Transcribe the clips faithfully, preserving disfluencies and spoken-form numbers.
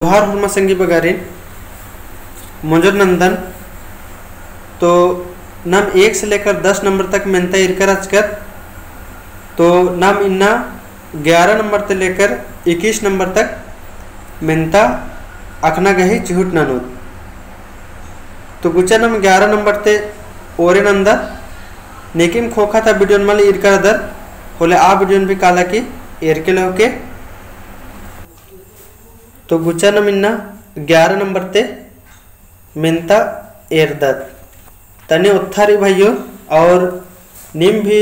जोहार होरमा संगी बगारिन, मोंजोर नंदन। तो नाम एक से लेकर दस नंबर तक मेन्ता ईरका रहचकत। तो नाम इन्ना ग्यारह नंबर ते लेकर इक्कीस नंबर तक मेन्ता अखना गही चिहुट ननोत। तो गुचा नाम ग्यारह नंबर ते ओरे नंदत। नेकिम ख़ोख़ा ता video नू मल ईरका रअदर, होले आ video नू भी काला की एरके लेवके। तो गुचा नाम इन्ना ग्यारह नंबर ते मेन्ता एरदत। तनी ओत्था रई भइयो, और नीम भी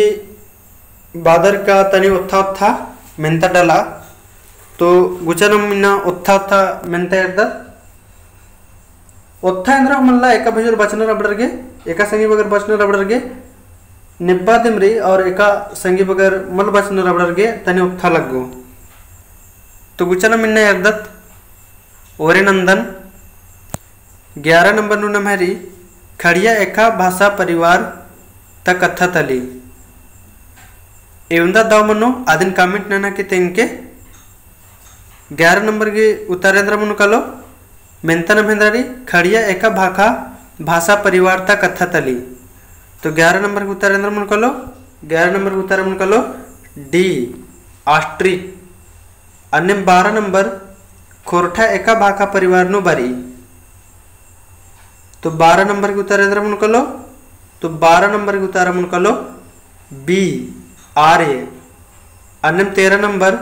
बअदर का तनी ओत्था ओत्था मेन्ता डला। तो गुचा नाम इन्ना ओत्था ओत्था मेन्ता एरदत। ओत्था एन्दरा मल्ला एका भइयोर बचनर अबड़र गे, एका संगी बगर बचनर अबड़र गे नेब्बा दिम रई, और एका संगी बगर मल बचनर अबड़र गे तनी ओत्था लग्गो। तो गुचा नाम इन्ना एरदत। ओरे नंदन, ग्यारह नंबर नू नम्है रई, खड़िया एका भाषा परिवार ता कत्था तली। एवंदा दव मनो, अदिन comment नना की तेंगके। ग्यारह नंबर गही उतारा एन्दरा मनो कालो, मेन्ता नम्है एन्दरा रई, खड़िया एका भाखा भाषा परिवार ता कत्था तली। तो ग्यारह नंबर गही उतारा एन्दरा मनो कालो, ग्यारह नंबर गही उतारा मनो कालो D, ostrich। अन्नेम बारह नंबर, खोरठा एका भाखा परिवार नू बरई। तो बारह नंबर गही उतारा एन्दरा मनो कालो, तो बारह नंबर गही उतारा मनो कालो B, आर्य। अन्नेम तेरह नंबर,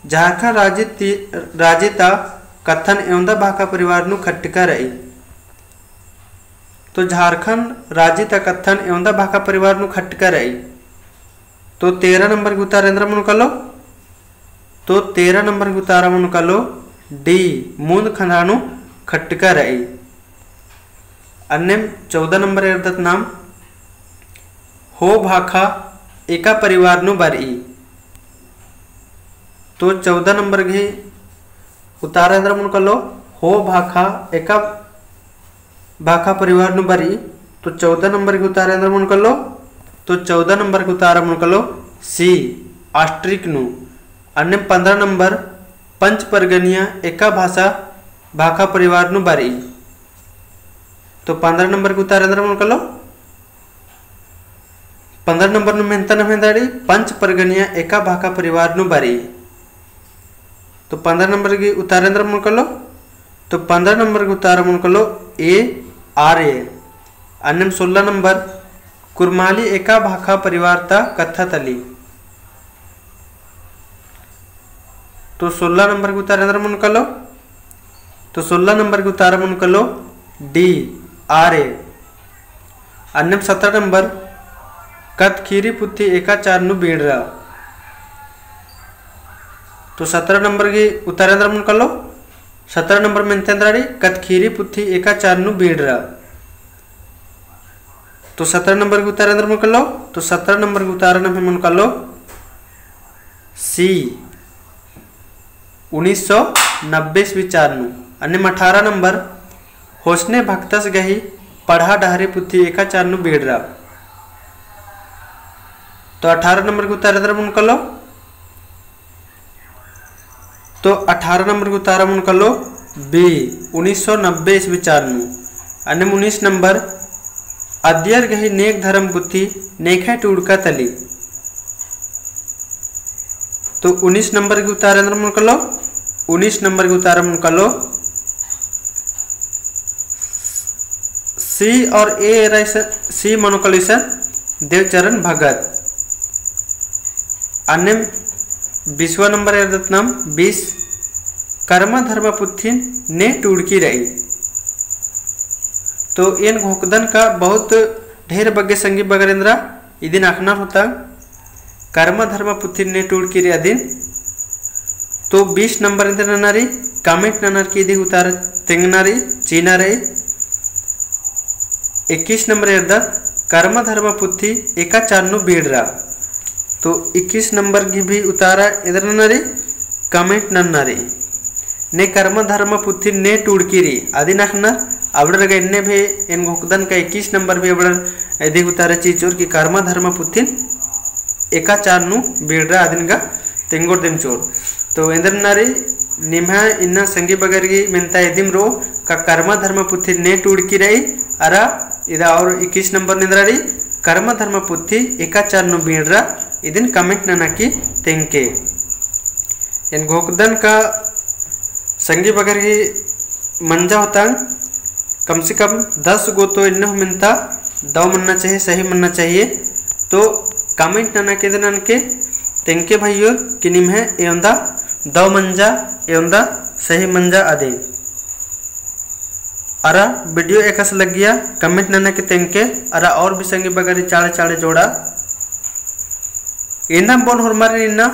झारखंड राजी ती-, राजी ता कत्थन एवंदा भाखा परिवार नू खट्टका रई। तो झारखंड राजी ता कत्थन एवंदा भाखा परिवार नू खट्टका रई। तो तेरह नंबर गही उतारा एन्दरा मनो कालो, तो तेरह नंबर गही उतारा मनो कालो D, मुन्द खंदहा नू खट्टका रई। अन्नेम चौदह नंबर एरदत नाम, हो भाखा एका परिवार नू बरई। तो चौदह नंबर गही उतारा एन्दरा मनो कालो, हो भाखा एका भाखा परिवार नू बरई। तो चौदह नंबर गही उतारा एन्दरा मनो कालो, तो चौदह नंबर गही उतारा मनो कालो C, ostrich नू। अन्नेम पन्द्रह नंबर, पंच परगनिया एका भाषा भाखा परिवार नू बरई। तो पन्द्रह नंबर गही उतारा एन्दरा मनो कालो, पन्द्रह नंबर नू मेन्ता नम्है एन्दरा रई, पंच परगनिया एका भाखा परिवार नू बरई। तो पन्द्रह नंबर गही उतारा एन्दरा मनो कालो, तो पन्द्रह नंबर गही उतारा मनो कालो A, आर्य। अन्नेम सोलह नंबर, कुरमाली एका भाखा परिवार ता कत्था तली। तो सोलह नंबर गही उतारा एन्दरा मनो कालो, तो सोलह नंबर गही उतारा मनो कालो D, आर्य। अन्नेम सत्रह नंबर, कत्थखीरी पुथी एका चार नू बीड़रा। तो सत्रह नंबर गही उतारा एन्दरा मनो कालो, सत्रह नंबर मेन्ता एन्दरा रई, कत्थखीरी पुथी एका चार नू बीड़रा। तो सत्रह नंबर गही उतारा एन्दरा मनो कालो, तो सत्रह नंबर गही उतारा नम्है मनो कालो C, उन्नीस सौ नब्बे ईस्वी चार नू। अन्नेम अठारह नंबर, होसने भक्तस गही पड़हा डहरे पुथी एका चार नू बीड़रा। तो अठारह नंबर गही उतारा एन्दरा मनो कालो, तो अठारह नंबर गही उतारा मनो कालो B, उन्नीस सौ नब्बे ईस्वी चार नू। अन्नेम उन्नीस नंबर, अदियर गही नेग धरम पुथी नेखय टूड़का तली। तो उन्नीस नंबर गही उतारा एन्दरा मनो कालो, उन्नीस नंबर गही उतारा मनो कालो C और A रई स-, C मनो कालो इसन देवचरण भगत। अन्नेम बीसवा नंबर एरदत नाम बीस, कर्मा धर्मा पुथिन ने टूड़की रई। तो एन घोखदन का बहुत ढेर बग्गे संगी बगर एन्दरा इदिन अख़ना होता, कर्मा धर्मा पुथिन ने टूड़की रई अदिन। तो बीस नंबर एन्दर नना रई, comment ननर की इदी उतारा तेंगना रई, चीना रई। इक्कीस नंबर एरदत, कर्मा धर्मा पुथी एका चार नू बीड़रा। तो इक्कीस नंबर गही भी उतारा एन्दर नना रई, comment नना रई। ने कर्मा धर्मा पुथिन ने टूड़की रई, अदिन अख़ना, अबड़र गा एन्ने भी एन घोखदन का इक्कीस नंबर भी अबड़र इदी उतारा चिचोर की कर्मा धर्मा पुथिन एका चार नू बीड़रा अदिन गा तेंगोर दिम चोर। तो एन्दर नना रई निम्है इन्ना संगी बगर गी मेन्ता इदिम रओ का कर्मा धर्मा पुथी ने टूड़की रई, अरा इदा और इक्कीस नंबर निंद्रा रई, कर्मा धर्मा पुथी एका चार नू बीड़रा, इदिन comment नना की तेंके। एन घोखदन का संगी बगर गी मंजा होतांग, कम से कम दस गो तो इन्ना हूँ मेन्ता दव मन्ना चाहिए, सही मन्ना चाहिए। तो comment नना की इदिन ननके तेंके भइयोर कि निम्है एवंदा दव मंजा, एवंदा सही मंजा अदी। अरा video एकासे लग्गिया comment नना की तेंके, अरा और भी संगी बगर गी चाड़े चाड़े जोड़ा। इन्ना बओन होरमारिन इन्ना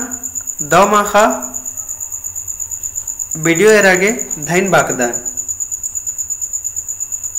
दव माखा video एरा गे धइन बाकदा।